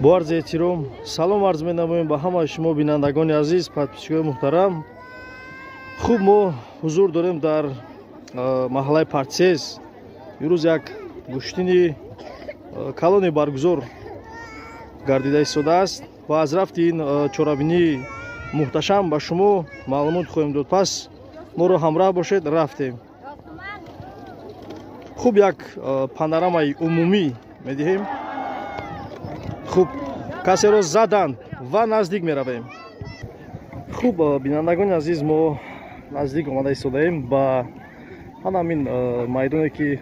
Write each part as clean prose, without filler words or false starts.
Бо арзи эҳтиром салом арз менамоем ба ҳамаи шумо бинандагони азиз, подписчикои муҳтарам. Хуб, мо ҳузур дорем дар маҳаллаи Партсез. Имрӯз як гӯштини калони баргузор гардида истодааст ва аз рафти ин чорабинии муҳташам ба шумо маълумот хоҳем дод. Пас моро ҳамроҳ бошед, рафтем. Хуб, як панорамаи умумӣ медиҳем. Хуб, касеро заданд ва наздик меравем. Хуб, бинандагони азиз, мо наздик омада истодаем ба ҳамин майдоне ки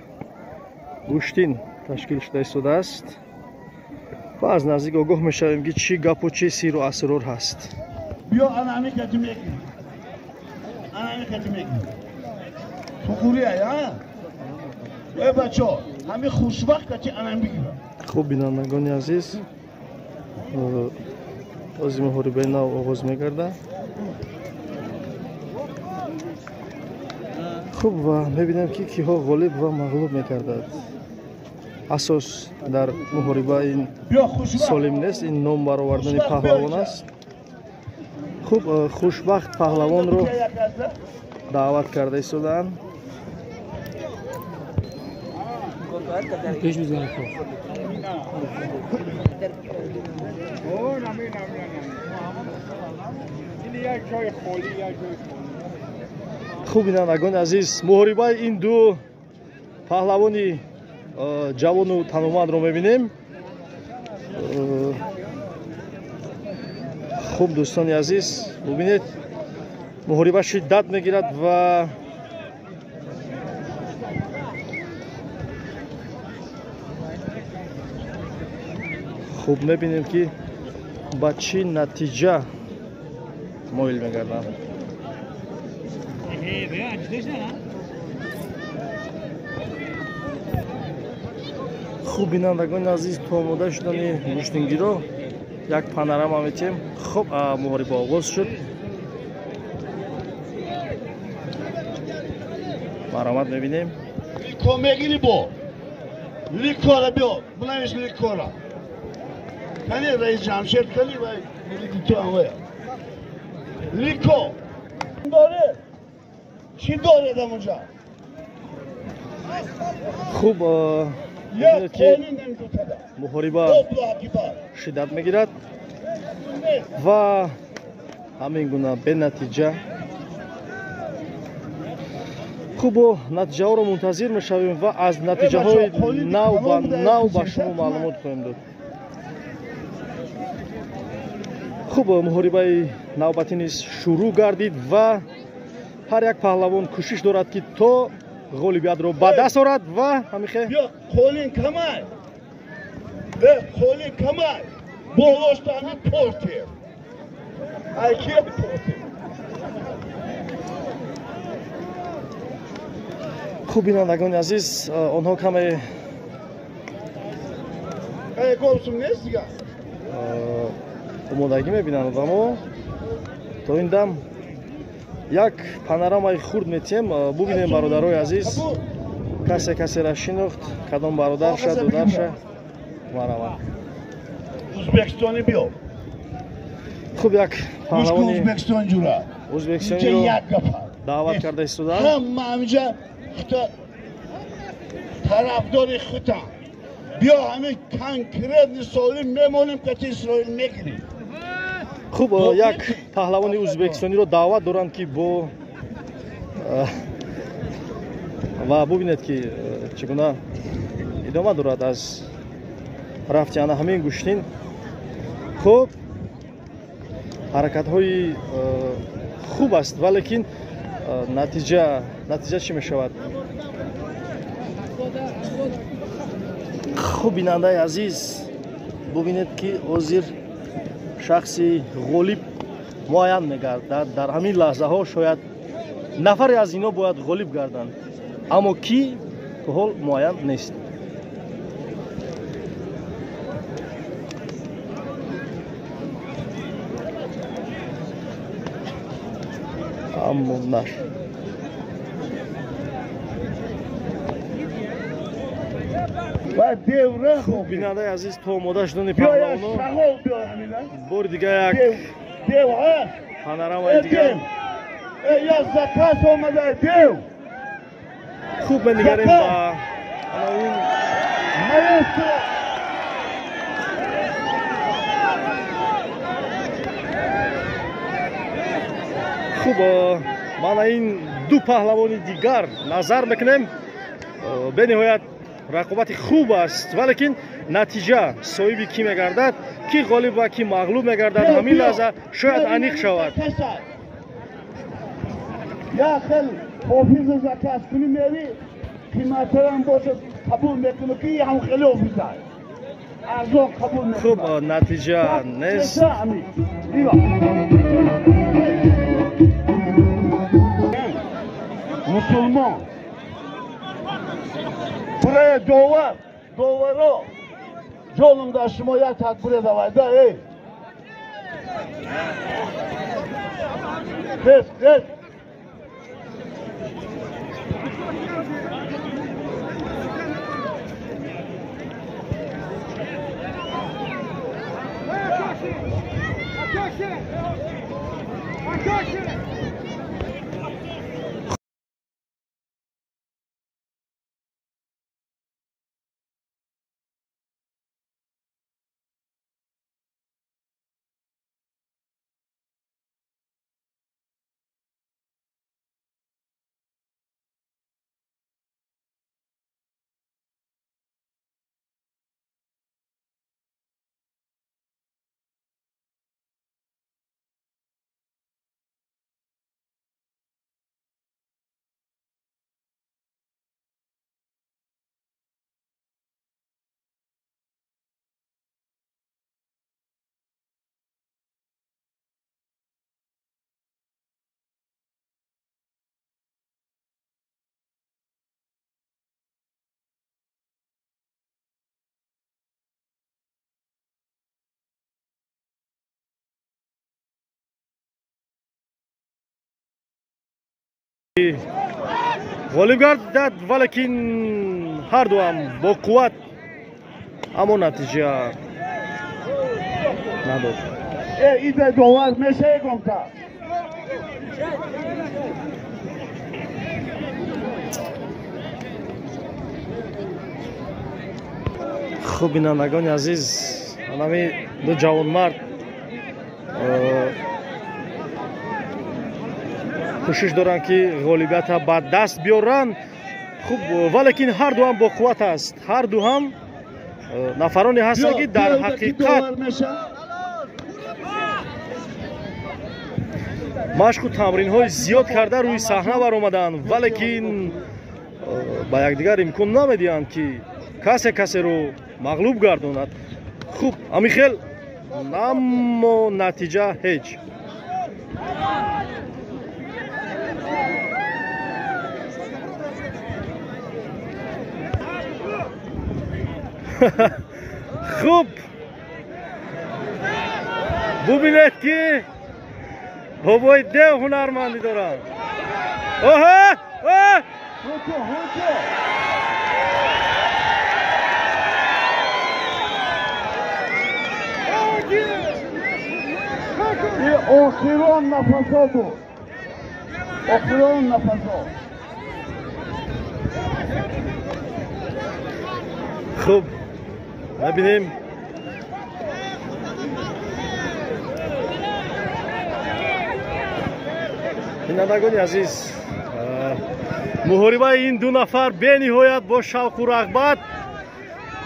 гӯштин ташкил шуда истодааст ва аз наздик огоҳ мешавем ки чӣ гапу чӣ сиру асрор ҳаст. Биё анами кати мекунӣ, анами кати мекунӣ. Фуқурия, а? Э бачо, ҳами хушвақт кати анами бигира. Хуб, бинандагони азиз, ози муҳорибаи нав оғоз мегардад. Хуб, ва мебинем ки киҳо ғолиб ва мағлуб мекардад. Асос дар муҳориба ин солим нест, ин ном баровардани паҳлавон аст. Хуб, хушбахт паҳлавонро даъват карда истодаанд. Хуб, бинандагони азиз, муҳорибаи ин ду паҳлавони ҷавону таномандро мебинем. Хуб, дӯстони азиз, бубинед, муҳориба шиддат мегирад ва хуб мебинем ки ба чӣ натиҷа моил мегарданд. Хуб, бинандагони азиз, то омода шудани гӯштингиро як панорама метиҳем. Хуб, муҳориба оғоз шуд. Марҳамат, мебинем. Лико мегири бо ликора биё, бинавис ликора. Кани раис Ҷамшед, кани вай ту амвая. Лико доре, чӣ доред амонҷа? Хуб, бибинед ки муҳориба шиддат мегирад ва ҳамин гуна бенатиҷа. Хуб, бо натиҷаҳоро мунтазир мешавем ва аз натиҷаҳои нав ба нав ба шумо маълумот хоҳем дод. Хуб, муҳорибаи навбатӣ низ шурӯъ гардид ва ҳар як паҳлавон кӯшиш дорад ки то ғолибиятро ба даст орад ва ҳамихе қолин камай, қолин камай болошта ҳами портер айки портер. Хуб, бинандагони азиз, онҳо каме голсум нест дига омодагӣ мебинанд ва мо то ин дам як панорамаи хурд метиҳем. Бубинем, бародарои азиз, касе касера шинохт, кадом бародарша, додарша. Марҳамат. Ӯзбекистони биё. Хуб, як паҳлавони Ӯзбекистон ҷура ӯзбекистониро даъват карда истодаанд. Ҳама ҳаминҷа хута тарафдори хутам. Биё ҳамин конкретни солим мемонем, кати Исроил мегирем. Хуб, як паҳлавони ӯзбекистониро даъват доранд ки бо ва бубинед ки чӣ гуна идома дорад аз рафти ана ҳамин гӯштин. Хуб, ҳаракатҳои хуб аст, валекин натиҷа чӣ мешавад? Хуб, бинандаи азиз, бубинед ки ҳозир шахси ғолиб муайян мегардад. Дар ҳамин лаҳзаҳо шояд нафаре аз ино бояд ғолиб гарданд, аммо кӣ то ҳол муайян нест. Аммо наш Хуб, бинандаи азиз, то омода шудани паҳлавонон бори дигар як панорамаи дигар. Хуб, менигарем ба ана ин хуб, мана ин ду паҳлавони дигар назар мекунем. Бениҳоят рақобати хуб аст, валекин натиҷа соҳиби кӣ мегардад, кӣ ғолиб ва кӣ мағлуб мегардад, ҳамин лаҳза шояд аниқ шавад. Як хел офиса заказ кунӣ, мери, қиматарам бошад, қабул мекунӣ, ки ҳам хеле офиса арзон қабул мекунад. Хуб, натиҷа нест. Мусулмон бурая довар, доваро ҷонум дар шумо як тадбире давайда. Эй, хез, хез. Ғолиб гардад, валекин ҳардуам бо қувват, аммо натиҷа надод. Ида довар мешае гомта. Хуб, бинандагони азиз, анами ду ҷавонмард кӯшиш доранд, ки ғолибията ба даст биёранд. Хуб, валекин ҳарду ҳам бо қувват аст, ҳарду ҳам нафароне ҳастанд, ки дар ҳақиқат машқу тамринҳои зиёд карда рӯи саҳна баромаданд, валекин ба якдигар имкон намедиҳанд, ки касе касеро мағлуб гардонад. Хуб, ҳамин хел, аммо натиҷа ҳеҷ. Хуб, бубинед, ки бобои дев ҳунармандӣ доранд. Оҳа. Ҳуку, ҳуку. Охирон нафасо буд, охирон нафасо. Хуб, мебинем. Бинандагони азиз, муҳорибаи ин ду нафар бениҳоят бо шавқу рағбат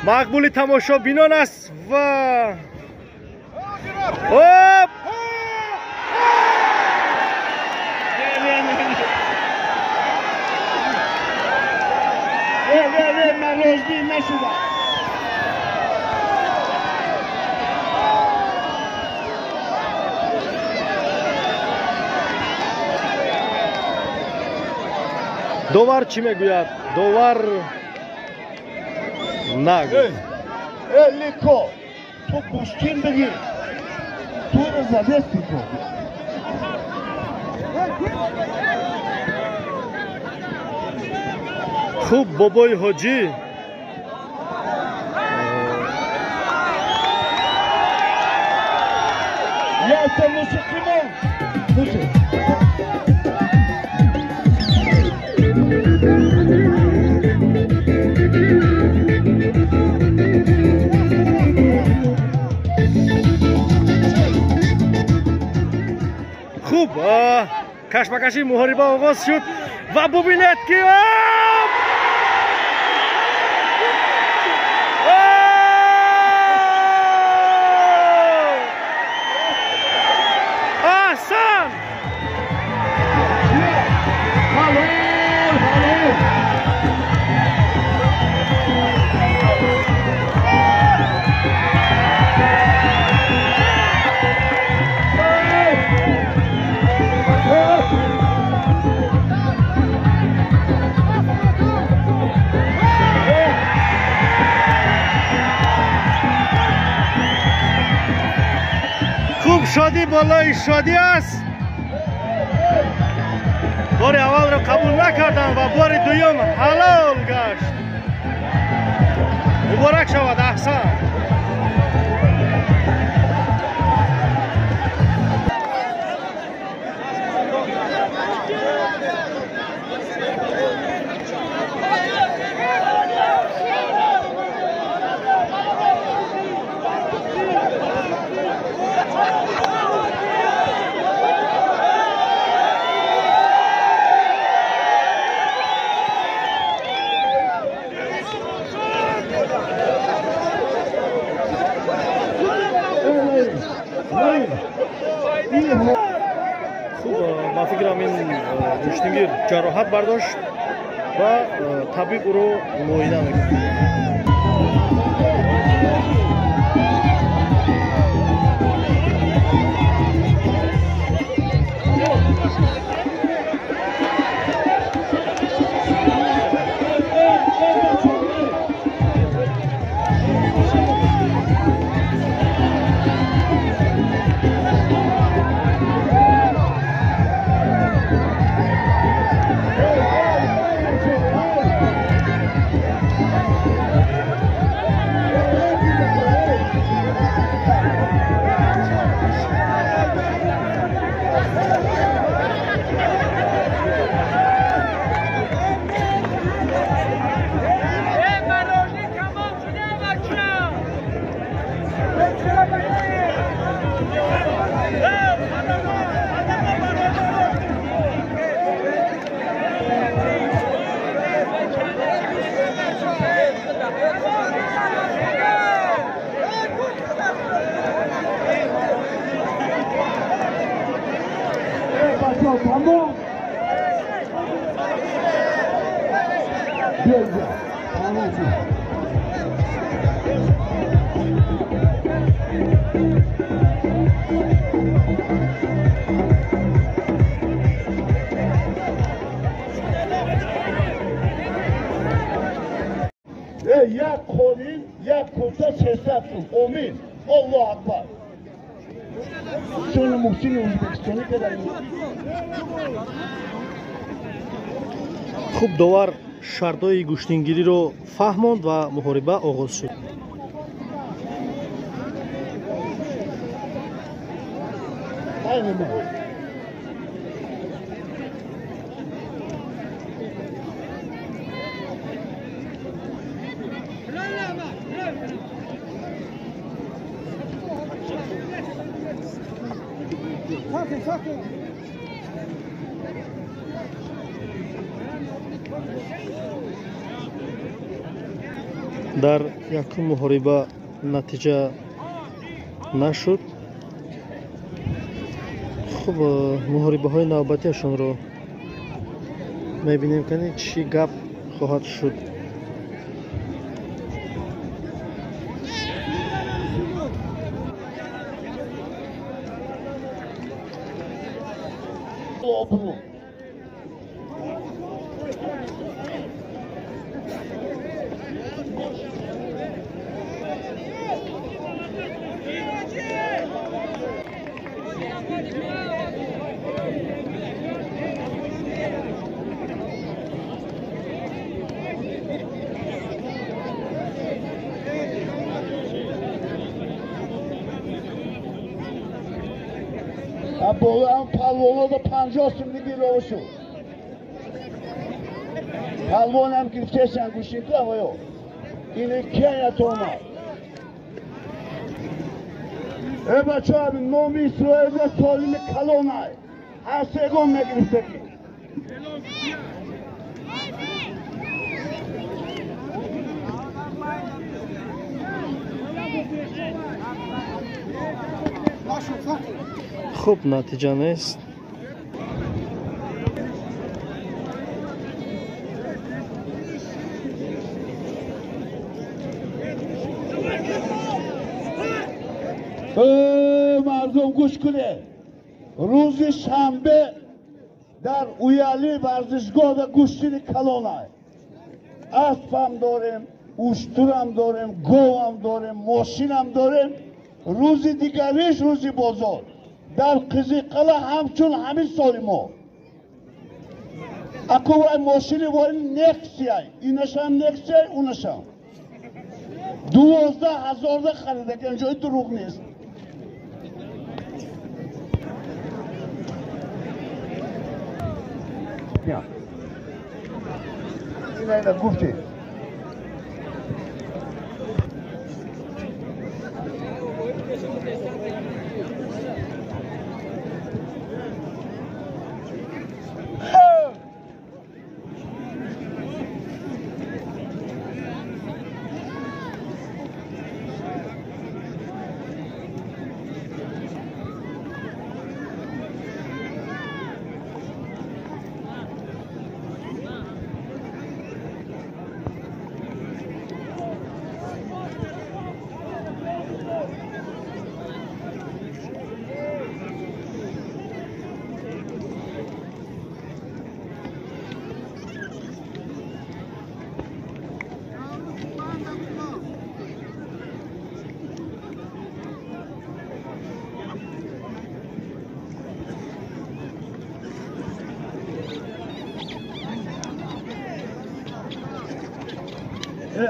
мақбули тамошобинон аст ва оп. Ман розӣ нашудам. Довар чӣ мегӯяд? Довар нагуфт. Э, лико, ту гӯштин бигир, туро задести ту. Хуб, бобои ҳоҷӣ. Якта мусиқимон. Мусиқ. Хуб, кашмакаши муҳориба оғоз шуд ва бубинед ки Аҳсан! Хуб, шодӣ болои шодӣ аст. Бори аввалро қабул накардам ва бори дуюм ҳалол гашт. Муборак шавад, Аҳсан. Хуб, ба фикрам ин гӯштингир ҷароҳат бардошт ва табиб ӯро муоина мекунад. Як қолин, як курта 300 сум. Омин. Аллоҳ акбар. Чун Муҳсини Ӯзбекистонӣ кадар. Хуб, довар шартҳои гӯштингириро фаҳмонд ва муҳориба оғоз шуд. Дар якум муҳориба натиҷа нашуд. Хуб, муҳорибаҳои навбатиашонро мебинем, кани чӣ гап хоҳад шуд. Болам палвонода 50 сум дигар шуд. Палвонам гирифтесан гӯшинка ваё. Ин кия тома. Э бача номи Исроил солими калонай. Ҳар сегон мегирифтагӣ. Хуб, натиҷа нест. Мардум гӯш кунед. Рӯзи шанбе дар Уяли варзишгоҳда гӯштини калонай. Аспам дорем, уштурам дорем, говам дорем, мошинам дорем. Рӯзи дигариш рӯзи бозор. Дар Қизиқала ҳамчун ҳамин соли мо. Аку вай мошини вори Нексияй. Инашам Нексияй, унашам. 12 000 харидакен, ҷои дурӯғ нест. Ина гуфтед.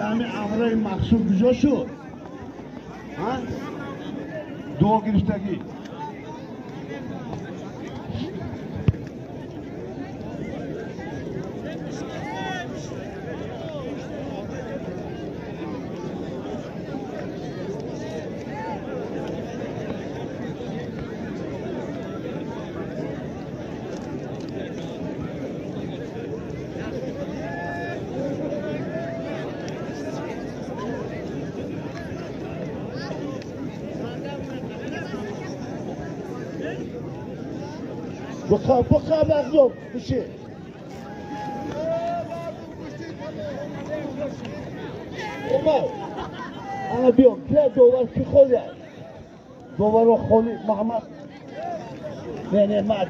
Ами амраи мақсуд куҷо шуд? Дуо гирифтагӣ. Бақа мардум биши. Омар, ана биё, ки довар ки холи аст? Доварро холи Муҳаммад. Не, не, ма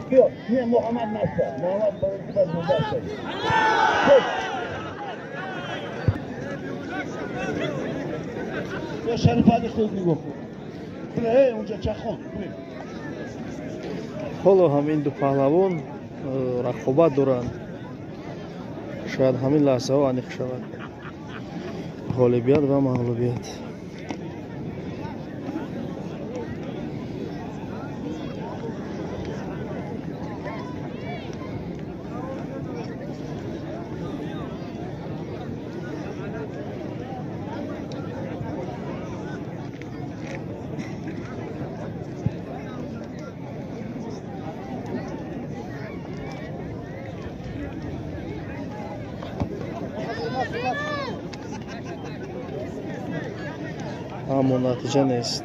биё, не Муҳаммад наста. Муҳаммад барои ки бад мудаста. Ё Шарифали худ нигоҳ кун. Эй, унҷа чахон. Ҳоло ҳам ин ду паҳлавон рақобат доранд. Шояд ҳамин лаҳзаҳо аниқ шавад ғолибият ва мағлубият. Аммо натиҷа нест.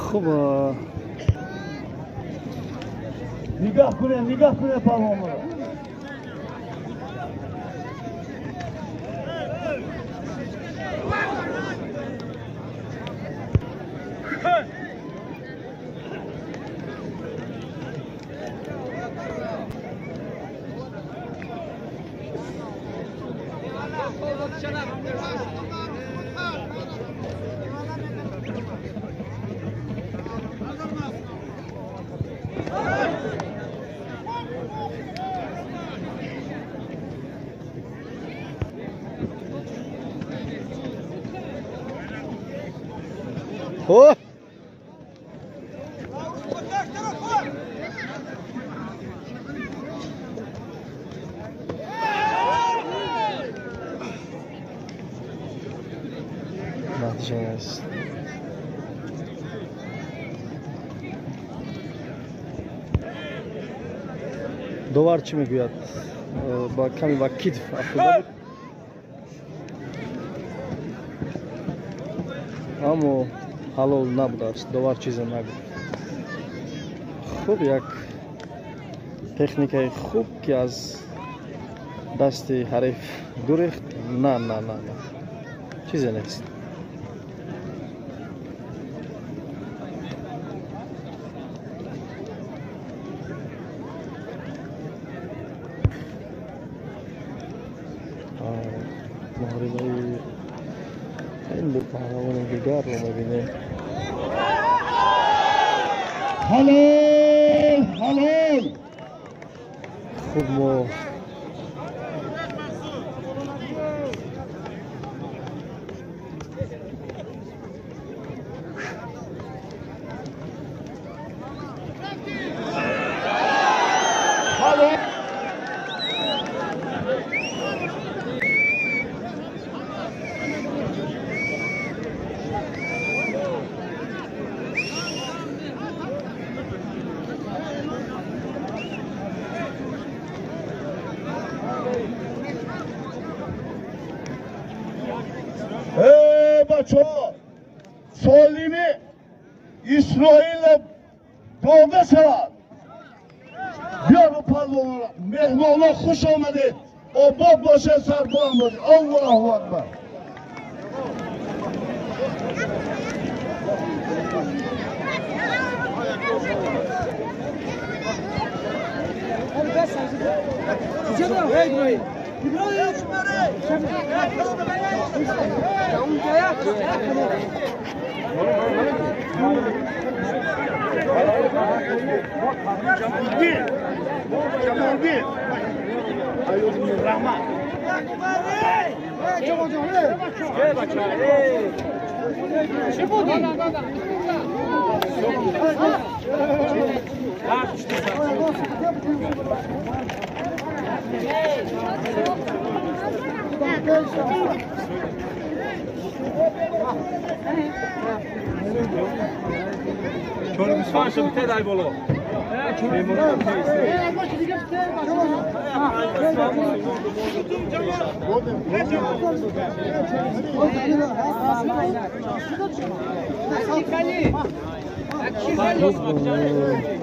Хуб, нигоҳ кунед, нигоҳ кунед палвонро. О! Натиҷа нест. Довар чӣ мегӯяд? Ба каме ба китф афтода буд, аммо ҳалол набудааст. Довар чизе нагуфт. Хуб, як техникаи хуб, ки аз дасти ҳариф гурехт. На, на, на, на, чизе нест. Муҳорибаи ин ду паҳлавони дигарро мебинем. Ҳалол, ҳалол. Хуб, мо бачаҳо, солими Исроила дода шавад. Биёру палвонро, меҳмонҳо, хуш омадед, обод бошед, сарбаланд бошед. Аллоҳу акбар. Jamolidin, Jamolidin, Rahmat.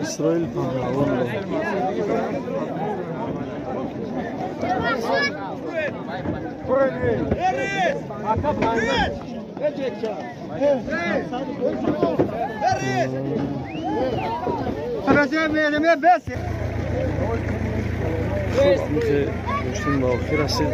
Исроил паҳлавонро гӯштин ба охир расид.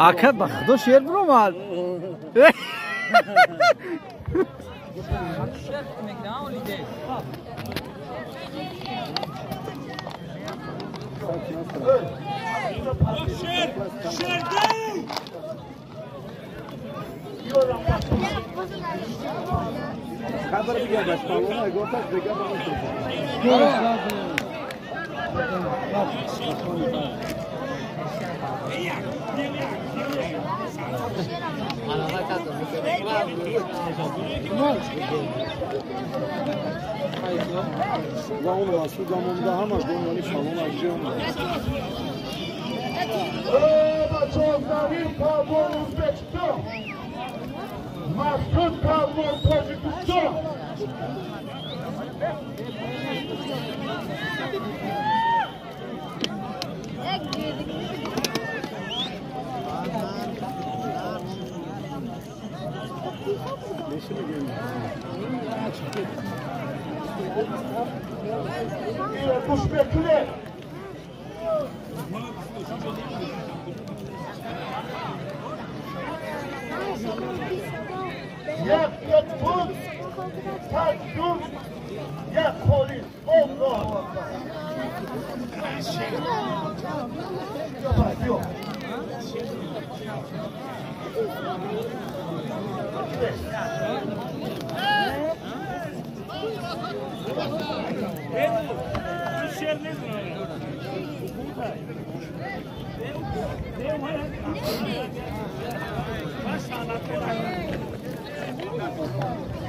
Ака, ба худо, шер биромад. Ӯзбекистон, Масуд паҳлавон, Тоҷикистон. Гӯш мекунед. Як пул, панҷ дум, як холис. Аллоҳу акбар. Биё.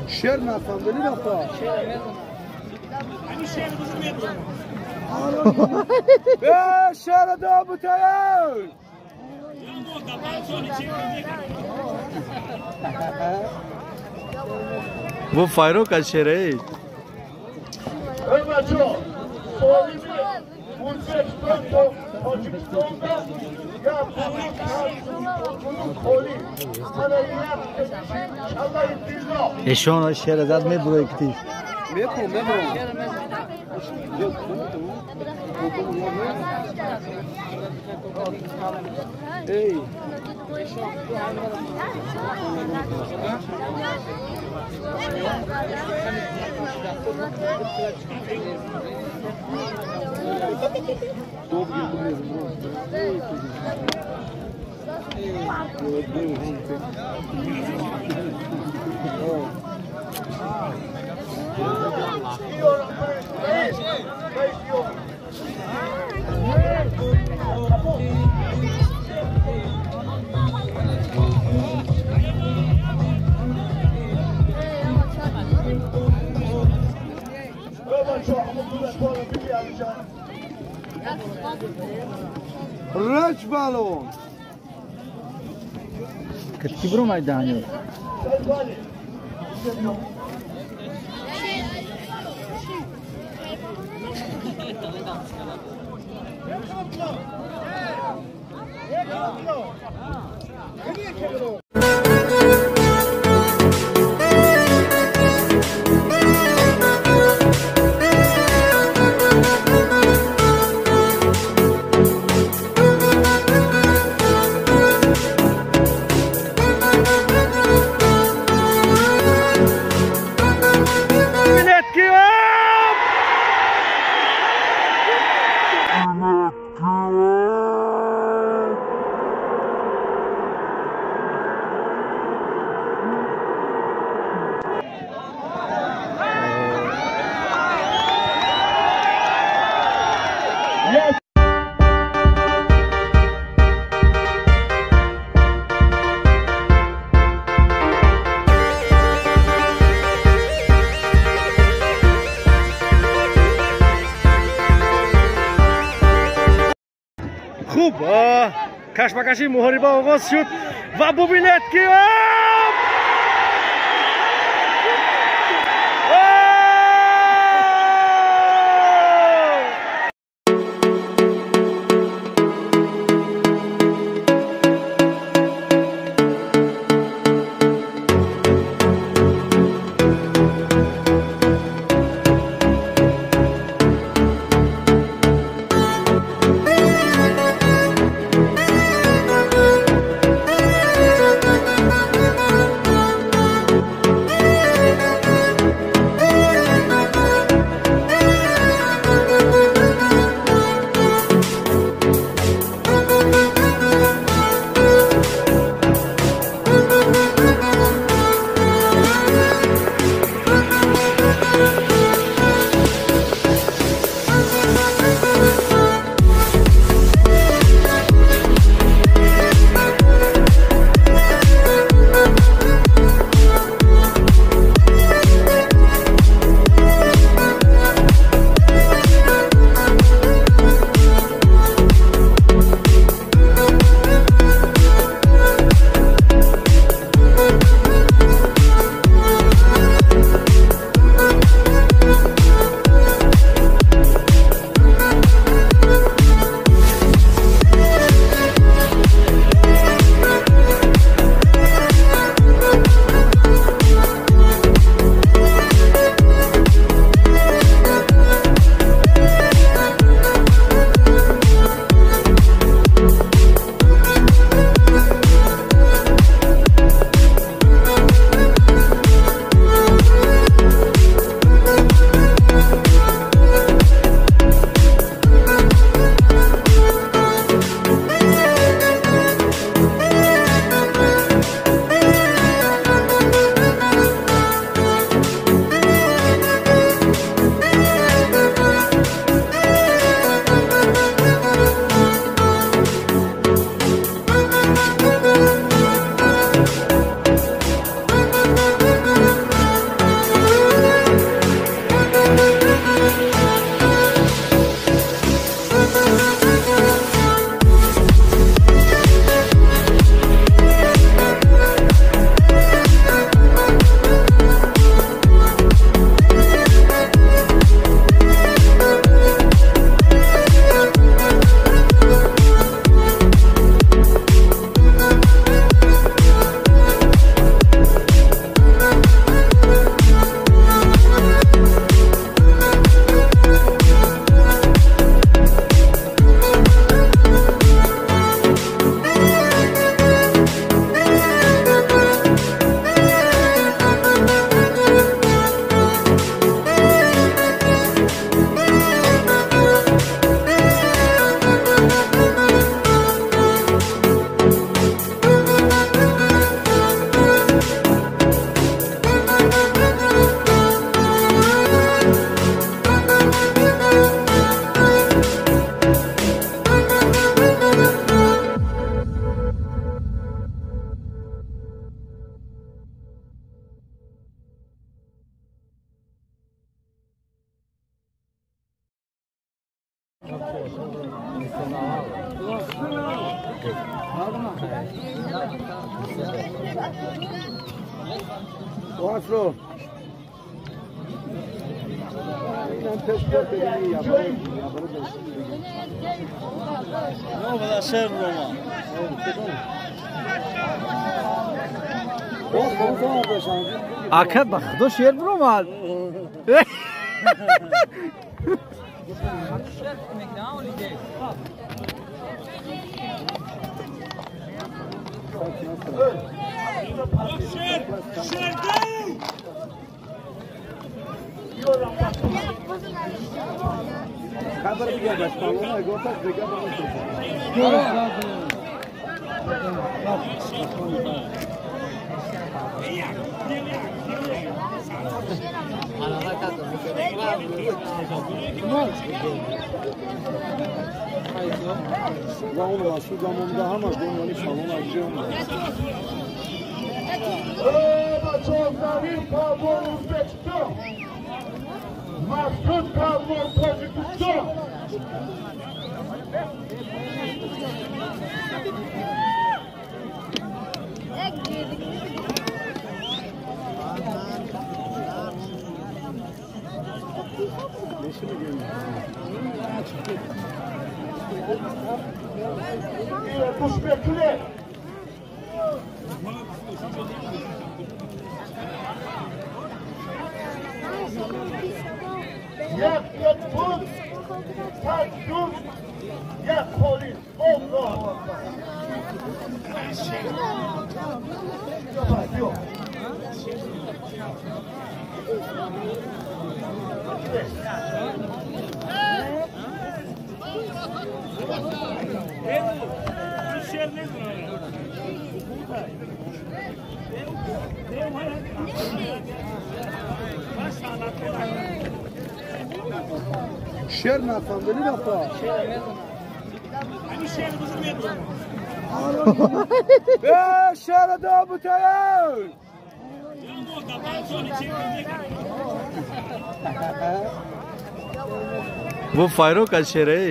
شعر نفهمدنی رفتا شعر دابوتایل वो फायरों का शेर है। ایشون شعر زد میبروی کتی میبرم ای رج بالون كتبرو مع دانيو хуб кашмакаши муҳориба оғоз шуд ва бубинед ки Ака ба худо шер биромад. شیر نفهمدنی رفتا شیر دابوتایل वो फायरों का शेर है।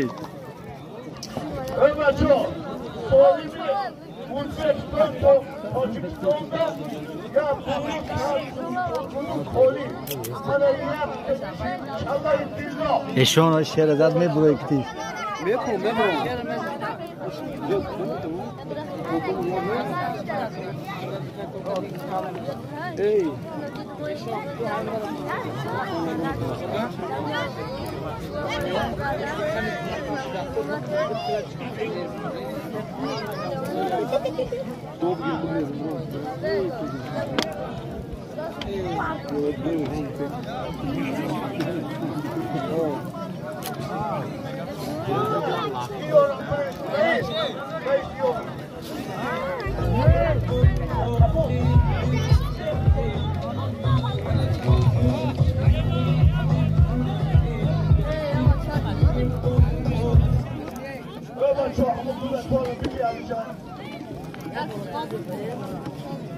एशोन शेर आजाद में बुरे थी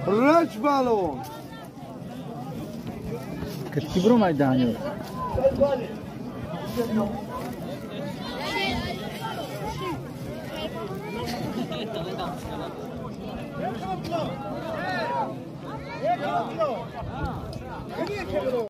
رج بالون كتبرو مع دانيو